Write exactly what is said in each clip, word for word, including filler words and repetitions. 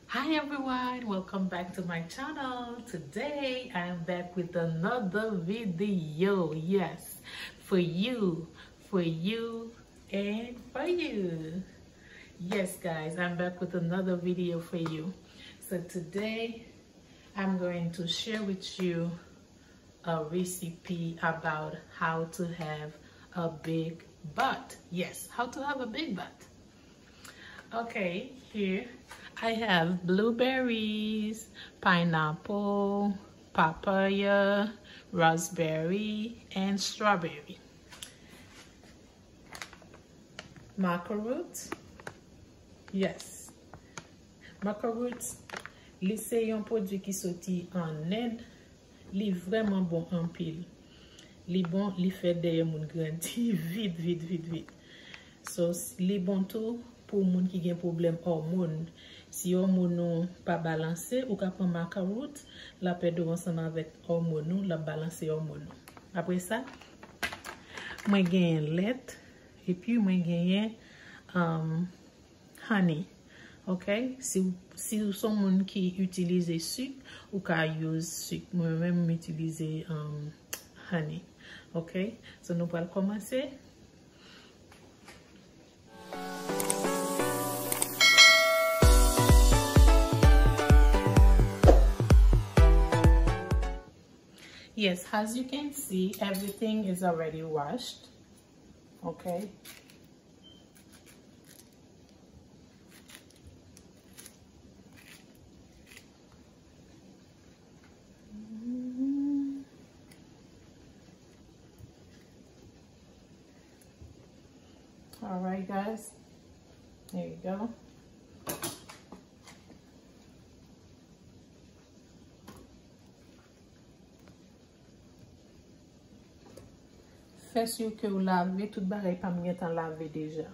Hi everyone, welcome back to my channel. Today I am back with another video. Yes, for you, for you, and for you. Yes, guys, I'm back with another video for you. So today I'm going to share with you a recipe about how to have a big butt. Yes, how to have a big butt. Okay, here I have blueberries, pineapple, papaya, raspberry, and strawberry. Maca root. Yes. Maca root, li se yon pwodui ki soti an End. Li vrèman bon anpil. Li bon, li fè dèyè moun grandi vit, vit, vit, vit. So, s- li bon tou pou moun ki gen pwoblèm òmòn. Si òmòn ou pa balanse, ou ka pran maca root, l ap ede w ansanm avèk òmòn ou, l ap balanse òmòn ou. Apre sa, mwen genyen lèt, epi mwen genyen, um, honey. Ok? Si, w- si w se yon moun ki itilize sik, ou ka use sik. Mwen menm, m itilize, um, honey. Ok? So, nou pral kòmanse. Yes, as you can see, everything is already washed. Okay. All right, guys. There you go. Fè si ke w lave tout bagay pa m gentan lave deja.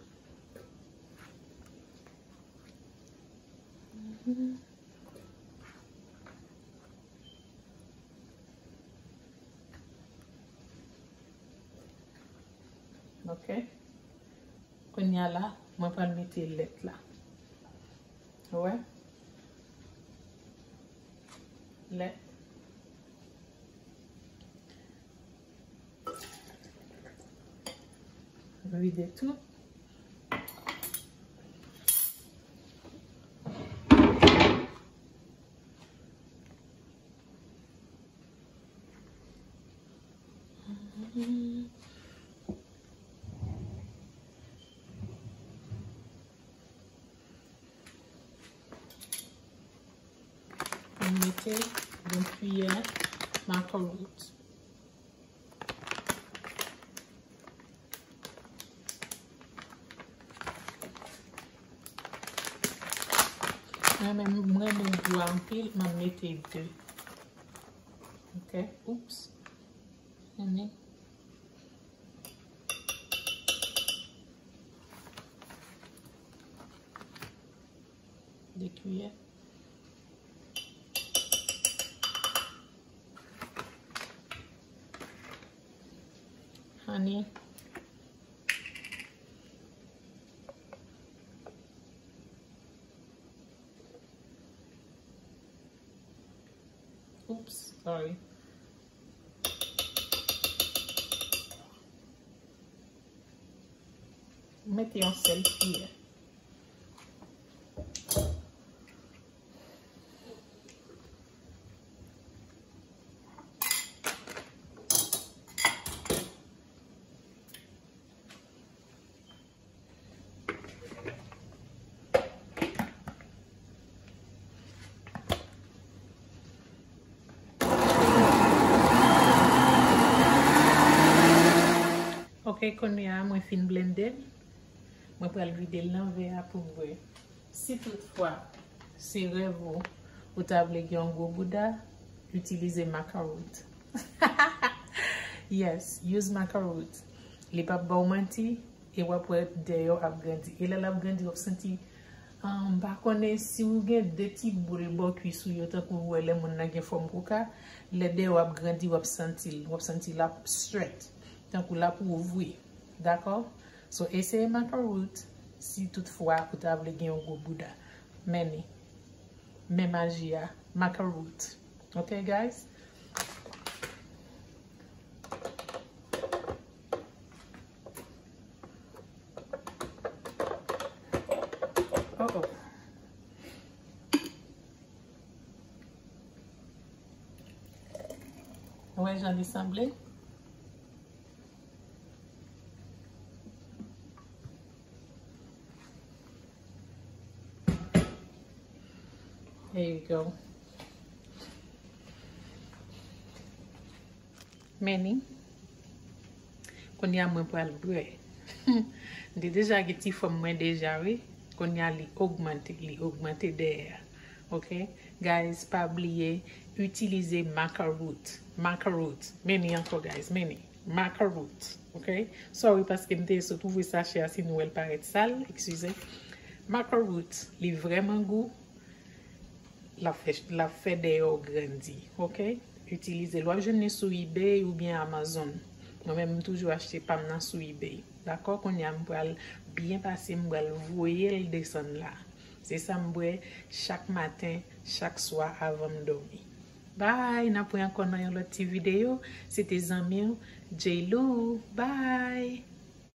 Ok. Kounye a la, mwen pral mete lèt la. Ou wè? Lèt. Vide tou. Mwen mete yon kiyè maca root. Mwen menm, mwen renmen gou a anpil, mwen mete de. Ok, oups. Mwen mete de kiyè. Honey. Oops, sorry. Mete yon sèl kiyè. Ok, kounye a mwen fin blende l. Mwen pral vide l nan vè a pou m bwè. Si toutfwa se rèv ou, ou ta vle gen yon gwo bouda, itilize maca root. Yes, use maca root. Li p ap ba w manti, e w ap wè dèyè w ap grandi. E lè l ap grandi, w ap santi, ah, m pa konnen si w gen de ti boul bò kwis ou yo, tankou w wè lè moun nan gen fòm koka, lè dèyè w ap grandi, w ap santi l, w ap santi l ap strèt, tankou l ap ouvri. Dakò? So, eseye maca root si toutfwa ou ta vle gen yon gwo bouda. Many. Men maji a, maca root. Ok, guys? Oh, oh. Ou wè jan li sanble? There you go. Men ni. Kounye a mwen pral bwè. M te deja gen ti fòm mwen deja, wi. Kounye a li ogmante, li ogmante dèyè a. Ok? Guys, pa bliye itilize maca root. Maca root. Men ni ankò, guys. Men ni. Maca root. Ok? Sorry paske m te sot ouvri sachè a, si nou wè l parèt sal, eskize. Maca root, li vrèman gou. L ap fè, l ap fè dèyè w grandi, ok? Itilize l. W ap jwenn li sou eBay oubyen Amazon. Mwen menm, m toujou achte pa m nan sou eBay. Dakò? Kounye a, m pral byen pase, m pral voye l desann la. Se sa m bwè chak maten, chak swa avan m dòmi. Bye! N ap wè ankò nan yon lòt ti videyo. Se te zanmi w, J-Lou. Bye!